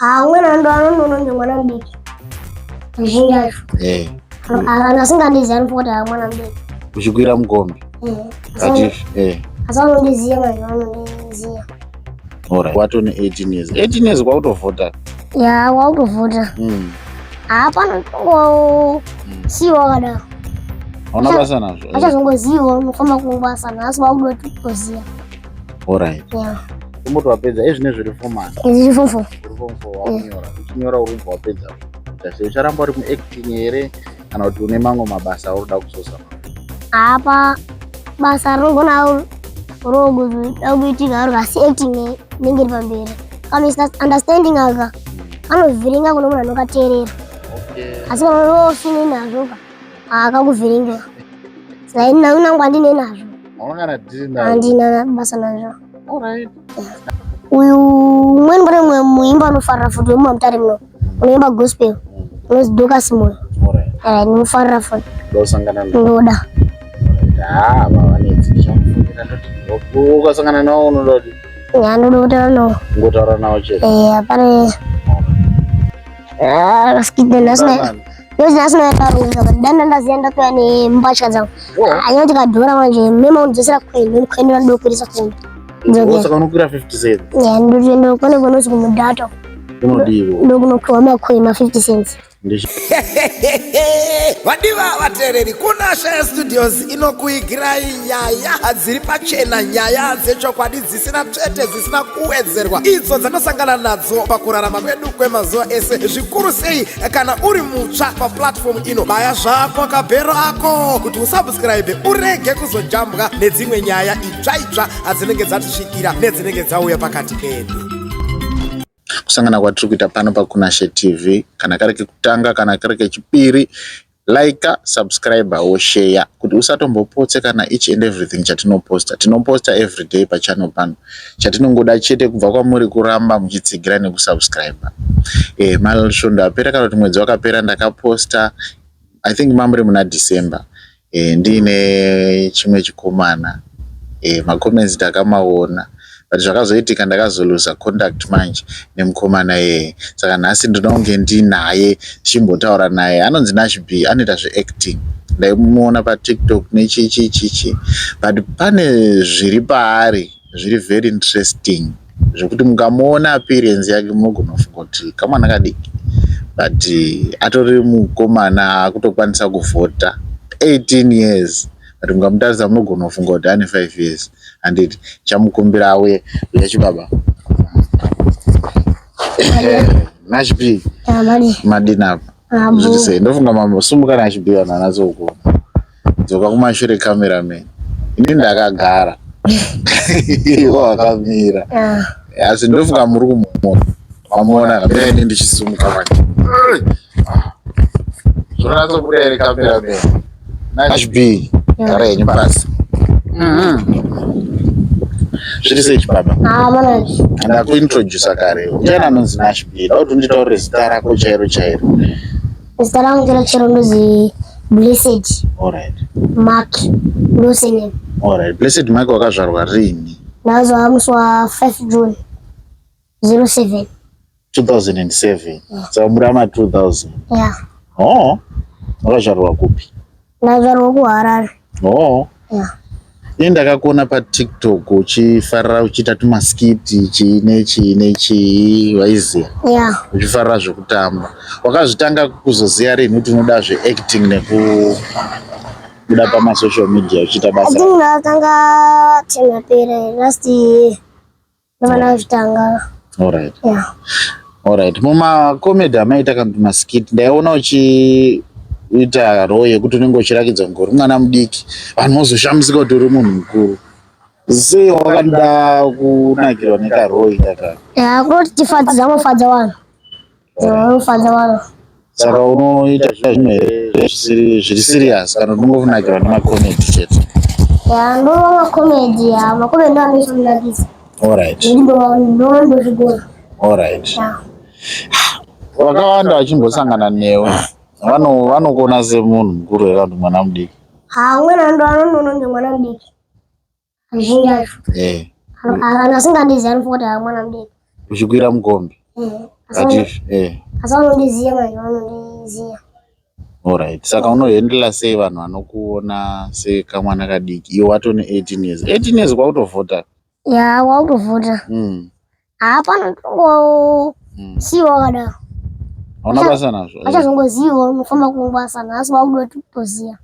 Amweni anondoona kunge mwana mudiki. Azhinji acho. Eh. Kana asingandizivi anofunga kuti mwana mudiki. Uchikwira mukombi. Eh. Ati eh. Asi vanondiziva manje vanondiziva. Alright. Watone 18 years. 18 years kwakutovhota. Ya, wakutovhota. Hapana tongo siwa wakadaro. Hauna basa nazvo. Eh. Achazongoziva unofamba kubasa nhasi wakuda kutoziva. Alright. Yeah. Umboti wapedza izvi nezviri form one. Izvi form four. Uri form four wakunyora. Uchinyora uri kubva wapedza. Kuita sei? Ucharamba uri muacting here kana kuti une mamwe mabasa auri kuda kuzozama? Apa basa rinogona rokuda kuitika uri asi acting inenge iri pamberi. Ka misunderstanding aka kanovhiringa kune munhu anokateerera. Okay. Asi kana usine nazvo ka akakuvhiringa. Saka ini nangu handine nazvo. Hauna kana dhiri nazvo. Handina basa nazvo. Alright. Uyu umweni pane mumwe muimba anofarira futi wemuMutare muno unoimba gospel unonzi Dorcas Moyo. Alright. Eh, ndinomufarira futi Ndosangana nawo. ndoda. Ah, vavanetsi ndichamufungira ndoti ukasangana nawo unoda kuti Ya, ndoda kutaura nawo. kungotaura nawo chete. Eh, pane ah, skit nhasi na ndozi nhasi naitaruka but danda ndaziya ndakauya nembatya dzangu. Anyoti tikadhura manje mema undidzosera kwenyu kwenyu vanodokwirisa kumba. Ndoke. Saka unokwira 50 cents. Ya, ndotoenda kune kunozi kumudhato Unodiwo. ndokunopiwa macoin ma 50 cents. Vadiwa vateereri, kuna Shaya Studios inokuigirai nyaya dziri pachena, nyaya dzechokwadi dzisina tsvete, dzisina kuwedzerwa, idzo dzanosangana nadzo pakurarama kwedu kwemazuva ese, zvikuru sei kana uri mutsva paplatform ino. Baya zvako kabhero ako kuti usubscribe urege kuzojambwa nedzimwe nyaya itsva itsva dzinenge dzatisvikira nedzinenge dzauya pakati pedu. Kusangana kwatiri kuita pano paKunashe TV, kana kari kekutanga kana kari kechipiri, like, subscribe woshare kuti usatombopotse kana each and everything chatinoposta. Tinoposta everyday pachannel pano. Chatinongoda chete kubva kwamuri kuramba muchitsigira nekusubscribe. Eh, masvondo apera kana kuti mwedzi wakapera ndakaposta, I think mamuri muna December, ndiine chimwe chikomana. Macomments ndakamaona, but zvakazoitika ndakazoluza contact manje nemukomana iyeye. Saka nhasi ndinoda kunge ndinaye tichimbotaura naye. Anonzi Nash B, anoita zveacting. Ndaimuona paTikTok nechi chi chi, but pane zviri paari zviri very interesting zvekuti mukamuona appearance yake munogona kufunga kuti kamwana kadiki, but atori mukomana akutokwanisa kuvhota, 18 years, but mukamutarisa munogona kufunga kuti ane 5 years. Handiti chamukumbira auye uya chibaba Nash B. Ya, madi. Madini apa? Abo. Zviri sei? Ndofunga mambosumuka Nash B, vanhu vanatsokuona. Dzoka kumashure, cameraman. Ini ndakagara, iwo wakamira. Ya. Asi ndofunga muri kumuona, mamuona kamira ini ndichisumuka manje. Zvinonatsobuda here, cameraman? Nash B, gara henyu pasi. Zviri sei, chibaba? Ah, mana. Ndakuintrodusa kare. Ndiani anonzi Nash B? Da kuti unditaurire zita rako chairo chairo. Zita rangu chero chero ndozi Blessed Mark. Ndo surname. Alright. Blessed Mark, wakazvarwa rini? Ndakazvarwa musi wa 5 June 07. 2007, saka muri ama 2000? Ya. Oh, wakazvarwa kupi? Ndakazvarwa kuHarare. Oh. Ya. Ini ndakakuona paTikTok uchifarira uchiita tumaskiti, chii nechii nechii, waiziya? Ya. Uchifarira zvekutamba. Wakazvitanga kuzoziya rini kuti unoda zveacting nekubuda pamasocial media uchiita I basa? think ndakatanga term yapera, last year ndova ndakazvitanga. Ya. Alright, mumacomedy amaita kana kuti maskit, ndaiona uchiita role yekuti unenge uchirakidza kunge uri mwana mudiki, vanhu vozoshamisika kuti uri munhu mukuru. Sei wakada kunakirwa nekarole ikaka? Ya, kunoti tifadza, dzamofadza vanhu. Dzinofadza vanhu. Saka unoita zvinhu here zvisiri zviri serious kana kuti unongonakirwa nemacomedy chete? Ya, ndova macomedy. Ya, macomedy ndo anoisonakisa. Ndo ndozvigona. Ya. Vakawanda vachimbosangana newe vanokuona semunhu mukuru here kana kuti mwana mudiki? Ha, amweni anhu anondoona kunge mwana mudiki. Azhinji acho. Kana asingandizivi anofunga kuti mwana mudiki. Uchikwira mukombi. Eh. Asi eh. Asi vanondiziva manje, vanondiziva. Alright. Saka unohandla sei vanhu vanokuona sekamwana kadiki iwe watone 18 years? 18 years kwakutovhota. Ya, kwakutovhota. Hapana tongo siwa wakadaro. Hauna basa nazvo. Vachazongoziva unofamba kungwasa nhasi wakuda kutoziva.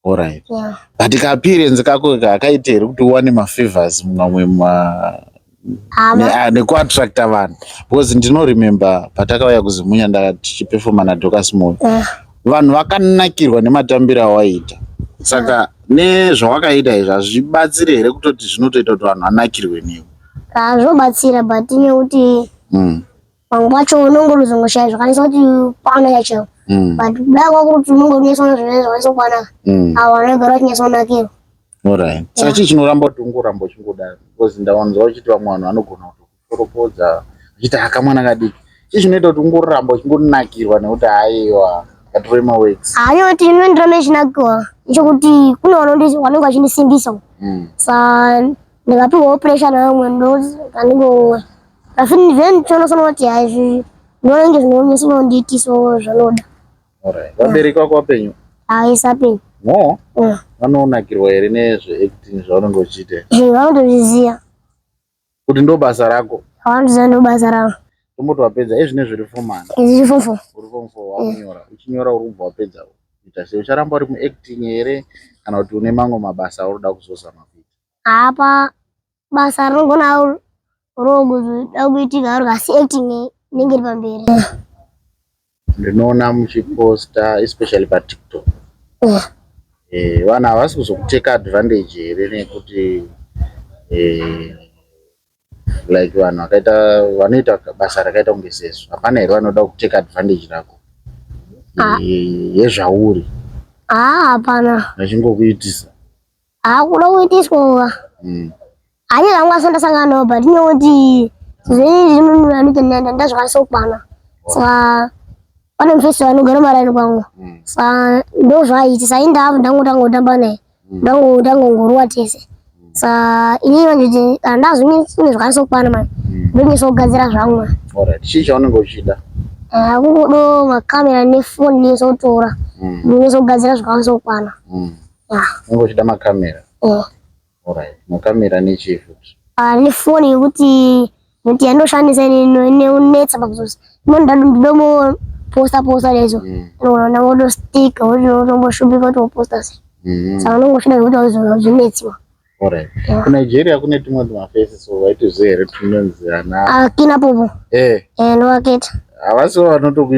Alright. Yeah. But ka appearance kako kakaita here kuti uwane mafavors mamwe ma nekuattracta vanhu because ndinoremember patakauya kuZimunya tichiperforma naDocas Moyo. Vanhu vakanakirwa nematambiro awaiita. Saka nezvawakaita izvi hazvibatsiri here kutoti zvinotoita kuti vanhu vanakirwe newe? Zvobatsira but nekuti pamwe pacho unonge urikuzongoshaya zvakwanisa kuti kwana chacho but kudai kwakuti unonge uchinyatsoona zvinenge zvakwanisa kukwana avo vanogara vachinyatsonakirwa. Alright. Saka chii chinoramba kuti ungoramba uchingodaro? Because ndawanzwa uchiti vamwe vanhu vanogona kutokuchoropodza vachiti akamwana kadiki. Chii chinoita kuti ungoramba uchingonakirwa nekuti haiwa ngatore maworks? Hayo kuti inondiramba ichinakirwa nechekuti kune vanenge vachindisimbisa. Sa ndikapiwawo pressure nevamwe ndandingo then tinoona kuti haizvi ndinonge zvinondiitisawo zvanoda. Alright. Vabereki vako vapenyu? Haisi apenyu. No? Vanonakirwa here nezveacting zvaunenge uchiita? Vanotozviziva. Kuti ndo basa rako? Vanotoziva ndo basa rangu. Tomboti wapedza izvi nezviri form one. Izvi form four. Uri form four wakunyora. Uchinyora uri kubva wapedza kuita sei? Ucharamba uri muacting here kana kuti une mamwe mabasa auri kuda kuzozama kuita? Apa basa rinogona rokuda kuitika uri asi acting inenge iri pamberi. Ndinoona muchiposta especially paTikTok. Vanhu havasi kuzokuteka advantage here nekuti like vanhu vakaita vanoita basa rakaita kunge sesu hapana here vanoda kuteka advantage rako yezvauri? Hapana. Vachingokuitisa. Kuda kuitiswa. Hanya vangu asati ndasangana navo but inoti zvinhu ndazvikwanisa kukwana. Saka pane mufesi vanogara maraini kwangu. Saka ndozvaaiti saka ini ndangotanga kutamba naye. Ndangongorova tese. Saka inini manje kana ndazvine zvakwanisa kukwana manje ndonyatsa kugadzira zvangu. Alright. Chii chaunenge uchida? Kungodo makamera nefoni ndonyatsa kutora. Ndonyatsa kugadzira zvakwanisa kukwana. Unenge uchida makamera? Alright. Makamera nechii futi? Nefoni yekuti nekuti yandoshandisa inonetsa pakuzosa. Ndomo posta posta lezo. Unoona wodostika wotomboshupika kuti woposta sei. Saka unongoshanda zvekuti hauzonetsi. Alright. KuNigeria kune tumwe tumafesi so waitoziva here tunonzi ana Kina Popo. Ndovaketa. Havasi vanotoku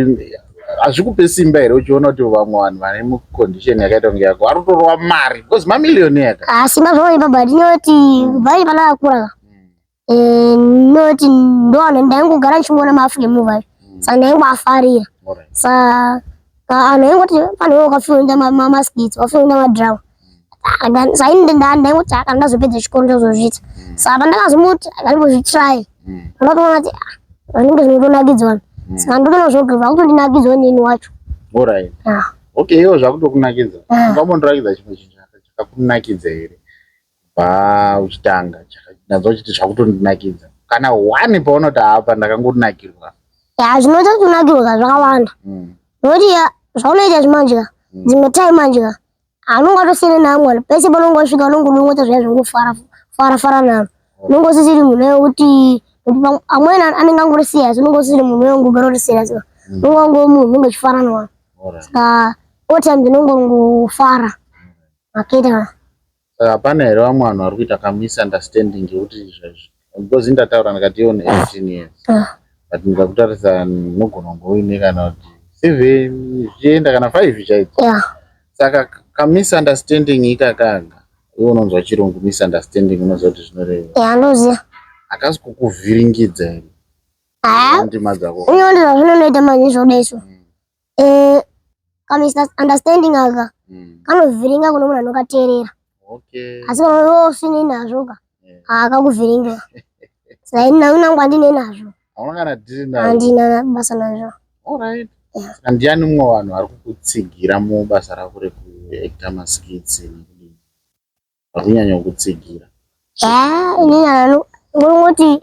hazvikupe simba here uchiona kuti vamwe vanhu vane mucondition yakaita kunge yako vari kutorova mari because mamillionaire ka. Simba zvinoipa but inoti kubva pandakakura noti ndowana ndaingogara ndichingoona maAfrican movie acho saka ndaingoafarira. Saka anhu aingoti pane wakafilma maskits wakafilma madrama. Saka ini ndaingoti kana ndazopedza chikoro ndozozviita. Saka pandakazomuti andimbozvitry ndakatoona kuti zvinenge zvinotonakidza vanhu. Saka ndotoona zvakutondinakidzawo neni wacho. Alright. Okay, iwo zvakutokunakidza. Ungambondirakidza chimwe chinhu chakakunakidza here kubva uchitanga ndanzwa uchiti zvakutondinakidza kana one paunoti apa ndakangonakirwa? Ya, zvinoita kuti unakirwe ka zvakawanda. Nokuti zvaunoita zvimanje ka dzimwe time manje ka anonge atosiyana neamwe pese paunonge wasvika unonge unongoita zviya zvongofara fara fara navo. Unonge usisiri munhu wekuti amweni anenge angori serious, unonge usisiri munhu wekungogara uri serious. Unonge wangova munhu unenge uchifara nevanhu. Saka all times unonge ungofara maketa. Saka hapana here vamwe vanhu vari kuita kamisunderstanding yekuti izvezvi because ndataura ndikati iwe une 18 years but ndikakutarisa unogona kunge uine kana kuti 7 zvichienda kana 5 chaidzo. Saka kamisunderstanding ikakanga iwe unonzwa chirungu misunderstanding unoziva kuti zvinoreva? Ya, ndoziva. Hakasi kukuvhiringidza here ndima dzako? Unoona zvazvinonoita manje zvodaiso. Kamisunderstanding aka kanovhiringa kune munhu anokateerera. Asi kana iwe usinei nazvo ka hakakuvhiringa. Saka ini nangu handinei nazvo. Hauna kana dhiri nazvo? Handina basa nazvo. Alright. Saka ndiani mumwe vanhu vari kukutsigira mubasa rako rekuacta maskits nekudini? Vari kunyanya kukutsigira? Inini ndinongoti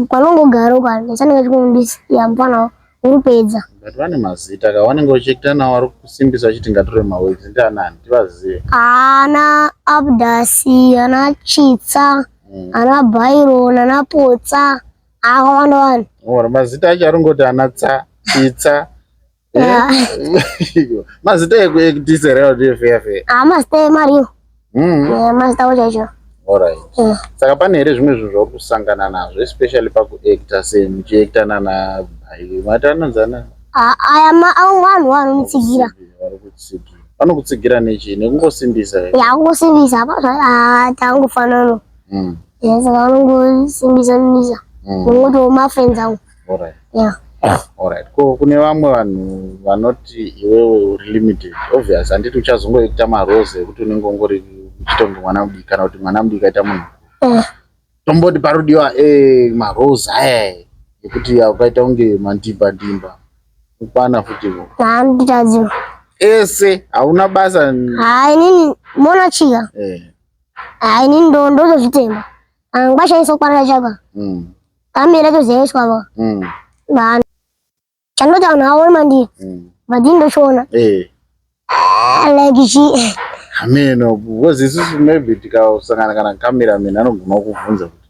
Kwanongogara uko ndichanenge chikundisiya mfana urupedza. But vane mazita ka vanenge vachiita nawo vari kusimbisa vachiti ngatore mawords ndianani tivazive. Ana Abdasi, ana Chitsa, ana Byron, ana Potsa, akawanda wanda. Ora mazita acho aringoti ana Tsa, Chitsa. Yeah. Mazita ekuactisa here kuti feya feya? Ah, mazita emariwo. Yeah, mazita acho chaicho. Alright. Yeah. Saka pane here zvimwe zvinhu zvauri kusangana nazvo especially pakuacta se muchiacta nana mati anonzi ana Ah, aya vanhu vanomutsigira. Vari kutsigira. Vanokutsigira nechii? Nekungosimbisa here? Ya, kungosimbisa apa ah, tangofanana. Yeah, saka vanongosimbisa simbisa. Nongoti mafriends angu. Alright. Yeah. Alright. Ko kune vamwe vanhu vanoti iwewe uri limited. Obvious handiti uchazongoita marose ekuti unenge ungori uchiita kunge mwana mudiki kana kuti mwana mudiki aita munhu. Tomboti parudiwa marose aya ekuti akaita kunge mandimba ndimba. Kukwana futi ivo. Handitadziwa. Ese hauna basa. Hayi inini mona chika. Hayi inini ndo ndozozvitemba. Angwashaisa kukwana chaka. Kamera tozivaiswa va. Vanhu. Chandoti vanhu aone mandiri. But ini ndochiona. Like chi. Hameno because isusu maybe tikasangana kana cameraman anogona kuvhunza kuti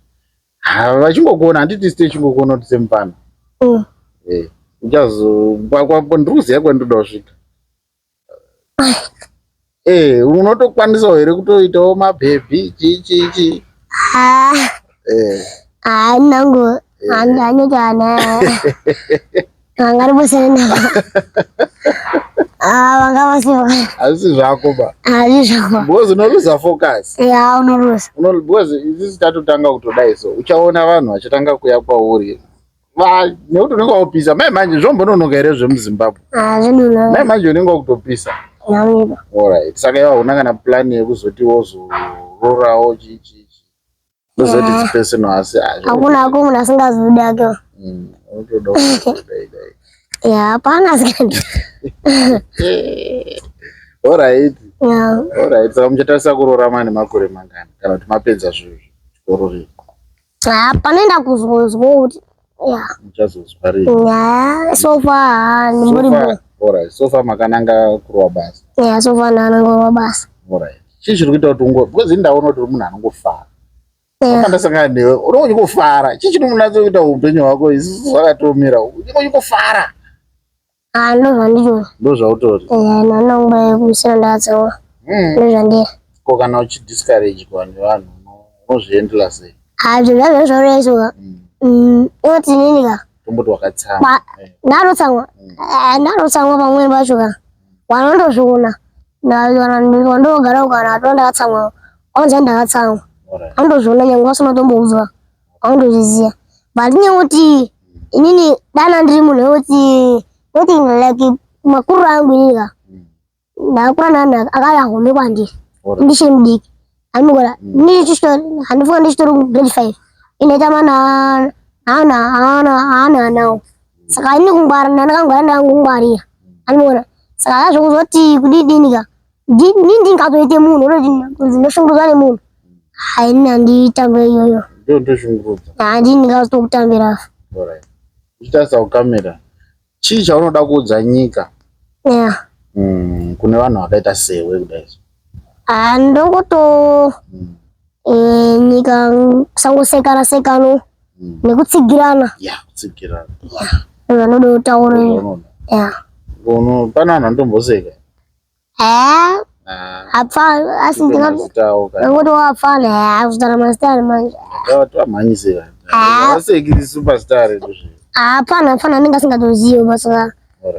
ha vachingokuona handiti isu tichingokuona kuti semupana. Uchazo ndiri kuziva kwandinoda kusvika. Eh, unotokwanisawo here kutoitawo mabhebhi chii chii chii? Ah. Ah, nangu andanyota ana. Vanga vasina. Ah, vanga vasina. Hazvisi zvako ba. Hazvisi zvako. Because unoluza focus. Yeah, unoluza. Because isusu tatotanga kutodai so uchaona vanhu vachatanga kuya kwauri. Nekuti unenge wakupisa mai manje zvombononoka here zvemuZimbabwe? Ah, zvinonoka. Mai manje unenge wakutopisa. Nyamiba. Alright. Saka iwe hauna kana plan yekuzoti wozororawo chii chii chii. Ndozoti it's personal asi Hakuna hako munhu asingazodi hake. Unotoda kudai dai. Yeah, hapana asingadi. Alright. Yeah. Alright. Saka muchatarisa kuroora mane makore mangani kana kuti mapedza zvikoro zvenyu? Ah, panoenda kuzonzwa kuti yeah. Muchazozwa rini? Yeah, so far ndimbori So far, alright. So far makananga kurwa basa. Yeah, so far ndananga kurwa basa. Alright. Chii chiri kuita kuti ungo because ini ndaona kuti uri munhu anongofara. Yeah. Pandasangana newe unongo uchingofara. Chii chinomunatsa kuita upenyu hwako isusu zvakatomira. Unongo uchingofara. Ah, ndozvandiri. Ndozvautori. Eh, nanongwa yekusira ndakatsamwa. Ndozvandiri. Ko kana uchidiscouragwa nevanhu unozviendela sei? Ah, zvinhu zvazvo zvoresuka. Inoti inini ka. Tomboti wakatsamwa. Ndarotsamwa. Ndarotsamwa pamweni pacho ka. Wanondozviona. Wandogara kana ato ndakatsamwa. Wanzi ndakatsamwa. Anondozviona nyangwe vasina kutomboudzwa. Aundozviziva. But nekuti inini dana ndiri munhu wekuti noti like makuru angu inini ka. Ndakakura nevanhu akauya hombe kwandiri. Ndichiri mudiki. Andikora ndichitori handifunga ndichitori grade 5. Inoita mana ana ana ana anawo. Saka ini kungwara ndakangwara ndakangongwarira. Andikuona. Saka zvokuzoti kudidini ka. Ndini ndingatoite munhu unoti kunzi ndoshungurudzwa nemunhu. Hayi ini handitambe iyoyo. Ndiyo ndoshungurudza. Handini ndingazotokutambira. Alright. Uchitarisa kukamera. Chii chaunoda kuudza nyika? Yeah. Kune vanhu vakaita sewe kudai. Ah, ndongoto nyika kusangosekana sekano nekutsigirana. Yeah, kutsigirana. Yeah. Ndozvanoda kutaura. Yeah. Uno pane vanhu vanotomboseka. Hapana asi ndingangoti wapfana kuzotara mazita ari manje. Tovamhanyise vaseki superstar redu zve. Hapana hapana anenge asingatozivi basa.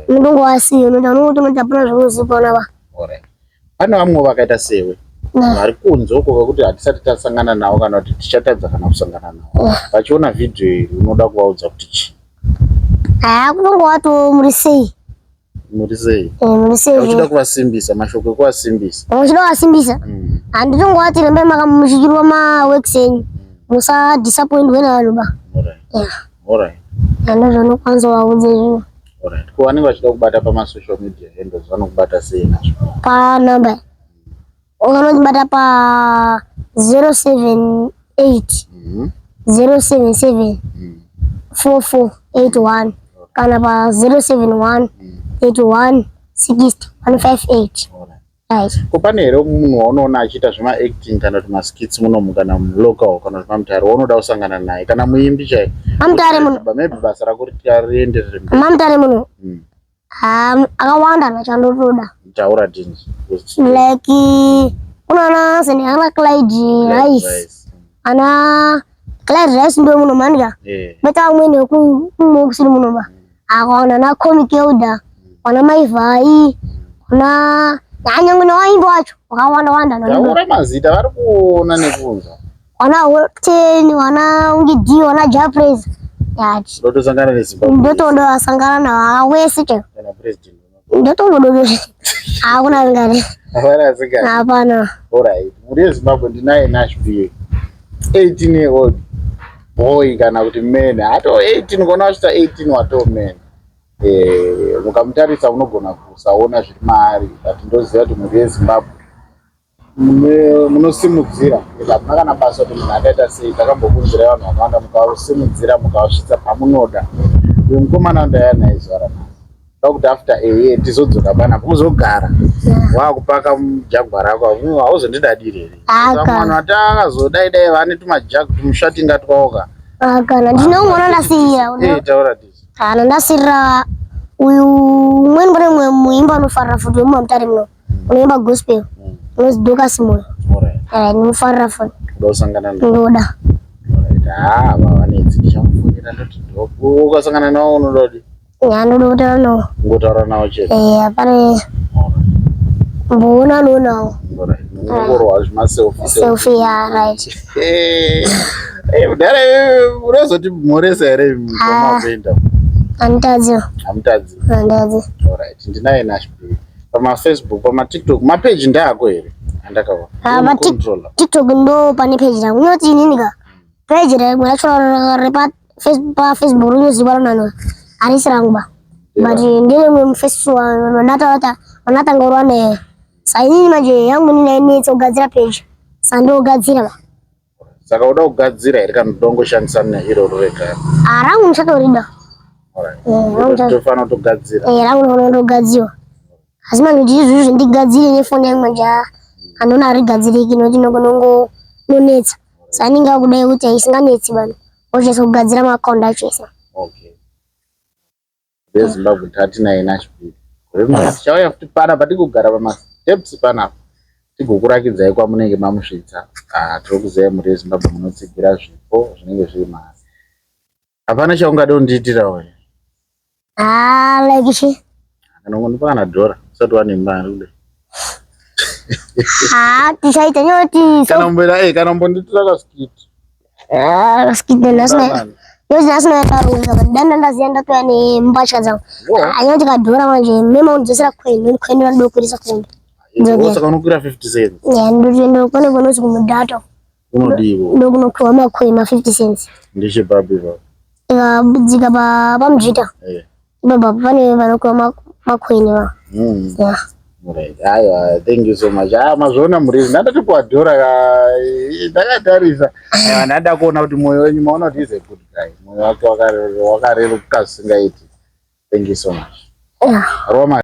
Unongowasiya unoita unongoti unoti hapana zvaunoziva pa. Alright. Pane vamwe vakaita sewe vari kunze uko vekuti hatisati tasangana navo kana kuti tichatadza kana kusangana navo. Vachiona vhidhiyo iri unoda kuvaudza kuti chii? Kunongowatiwo muri sei? Muri sei? Muri sei? Uchida kuvasimbisa, mashoko ekuvasimbisa. Uchida kuvasimbisa? Handinongowati rambai makamuchikirwa maworks enyu. Musa disappointwe nevanhu ba. Alright. Yeah. Alright. Ndozvaunokwanisa kuvaudza izvo. Alright. Ko vanenge vachida kubata pama social media handles vanokubata sei nazvo? Pa number. Unonondibata pa 078. 077 4481 kana pa 071 31 60 158. Right. Ko pane here munhu waunoona achiita zvemaacting kana kuti maskits munomu kana mulocal kana kuti mamutare waunoda kusangana naye kana muimbi chaiye? Mamutare muno. Maybe basa rako rienderere mberi. Mamutare muno. Akawanda nachandotoda. Taura tinzi. Like unoona sene ana Clyde Rice. Ana Clyde Rice ndiwe muno mandika. Yeah. Beta amweni wekumwe kusiri muno ba. Akaona na Comic Elder, wana Mai Vhai, wana anyangwe newaimbi wacho wakawanda wanda. Taura mazita vari kuona nekunzwa. Wana Ten, wana Ungidi, wana Japres. Yati. Ndotosangana neZimbabwe. Ndotoda wasangana na wese chero. Kana president. Ndotomudodo. Hakuna ngari. Hapana asingari. Hapana. Alright. Muri yeZimbabwe ndinaye Nash B. 18 year old boy kana kuti man. Ato 18 kona wasvitsa 18 wato man. Eh, mukamutarisa unogona kusaona zviri maari but ndoziva kuti muri yeZimbabwe munosimudzira hamuna kana basa kuti munhu akaita sei. Takambokunzirai vanhu vakawanda mukavasimudzira mukavasvitsa pamunoda. Uyu mukomana ndaiya naye zuva ranhasi. Ndoda kuti after a year tizodzoka panapa uzogara wakupaka jagwa rako hauzondidadiri here? Mwana atakazodai dai vane tumajagu tumushatinga twawoka. Kana ndinomuona ndasiyira. Eh, taura tisi. Kana ndasiyira uyu umweni kune mumwe muimba unofarira futi wemumamutare muno. Unoimba gospel. Unozi Dorcas Moyo. Alright. Eh, ndinomufarira futi. Ndoda kusangana naye. Ndoda. Alright. Ah, vavanetsi ndichamufonera ndoti ukasangana nawo unoda kudii? Ya, ndoda kutaura nawo. Kungotaura nawo chete. Eh, hapana mboona anoonawo. Alright. Munongorwa zvima selfie. Selfie, ya, right. Eh, eh, mudhara eh, unozoti mhoresa here makuenda? Handitadzi. Hamutadzi. Handitadzi. Alright. Ndinaye Nash B. Pama Facebook, pama TikTok, mapeji ndeako here? Andakaona. Ah, pa Controller. TikTok ndo pane page rangu. Unoti inini ka page rangu racho repa pa Facebook rinozivikanwa nani harisi rangu ba. But ndine mumwe mufesi wanatata wanatanga kurwa naye. Saka inini manje yangu inini ainetsa kugadzira page. Saka ndogadzira ba. Saka uda kugadzira here kana uda kungoshandisa neiroro rega? Ah, rangu ndichatorida. Alright. Eh, rangu Tofanira kutogadzira. Eh, rangu ndinofanira kutogadzirwa. Asi manje kuti izvozvo ndigadzire nefoni yangu manje ah, handiona harigadziriki nokuti nongononetsa. Saka anenge akudai kuti isinganetsi bana. Ochaisa kugadzira maakaunti acho ese. Okay. VeZimbabwe tatinaye Nash B. Gore rino tichauya futi panapa tigogara pamasteps panapa tigokurakidzai kwamunenge mamusvitsa. Ah, tiri kuzivai mhuri yeZimbabwe munotsigira zvipo zvinenge zviri mahara. Hapana chaungade kundiitira uyu. Ah, like chi. Kana ungondipa kana dhora usati wane mari kudai. Ah, tichaita nyoti. Kana umboita eh kana umbondiitira kaskit. Ah, kaskit nhasi na. Nyoti nhasi na tarunga danda ndaziya ndatoya nembatya dzangu. Ah, nyoti kadhora manje mema undidzosera kwenyu kwenyu vandokwirisa kumba. Saka unokwira 50 cents. Yeah, ndotoenda kune kunozi kumudhato. Unodiwo. Ndokunokwira makwei ma 50 cents. Ndechepapi ipapo? Ikadzika pa pamujita. Eh. Baba pane vanokwira makwei va. Yeah. Right. Aiwa, thank you so much. Ah, mazviona murizi. Ndandatipuwa dhora ndakatarisa. Aiwa, ndada kuona kuti moyo wenyu maona kuti is a good guy. Moyo wake wakareruka zvisingaiti. Thank you so much. Yeah. Roma.